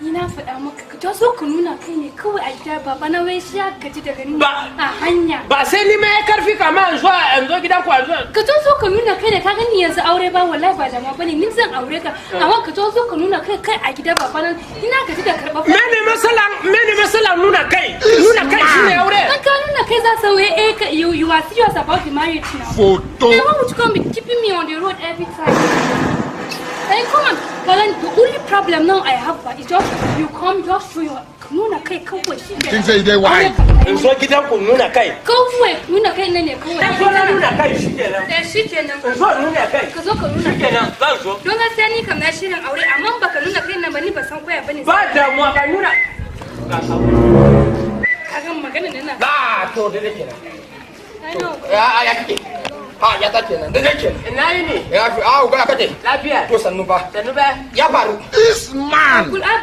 Ni na faɗa maka, ka zo ka nuna kai ne kawai a gida. Baba na wai shi ya gaji da gani a hanya. Ba sai ni ma ya karfi kama in zo gidan ku a zo. Ka zo ka nuna kai ne. Ka gani yanzu aure ba, wallahi ba dama bane. Ni zan aure ka, amma ka zo ka nuna kai kai a gida. Baba na, ni na gaji da karɓa. Mene masalan nuna kai? Nuna kai shine aure? An ka nuna kai za su wai eh you are serious about the marriage now. Photo. Then why would you come be keeping me on the road every time? Hey, come on. Kalan, the only problem now I have is just you come, just show your nuna kai kawai shi ke. Think say you dey wise. In zo gidan ku nuna kai? Kawai nuna kai nan ne kawai. In zo na nuna kai, shi kenan. Eh, shi kenan. In zo nuna kai. Ka zo ka nuna. Shi kenan, zan zo. Don gaskiya ni kam na shirin aure, amma baka nuna kai nan ba, ni ba san koya bane. Ba damuwa, ka nuna. Ka ga magana nan na. Na to da kenan. I know. Ya kake? Ha, ya ta kenan. Da kenan. Ina yi ne? Ya fi a ga kake. Lafiya. To, sannu ba. Sannu ba. Ya faru. This man. Kul abba.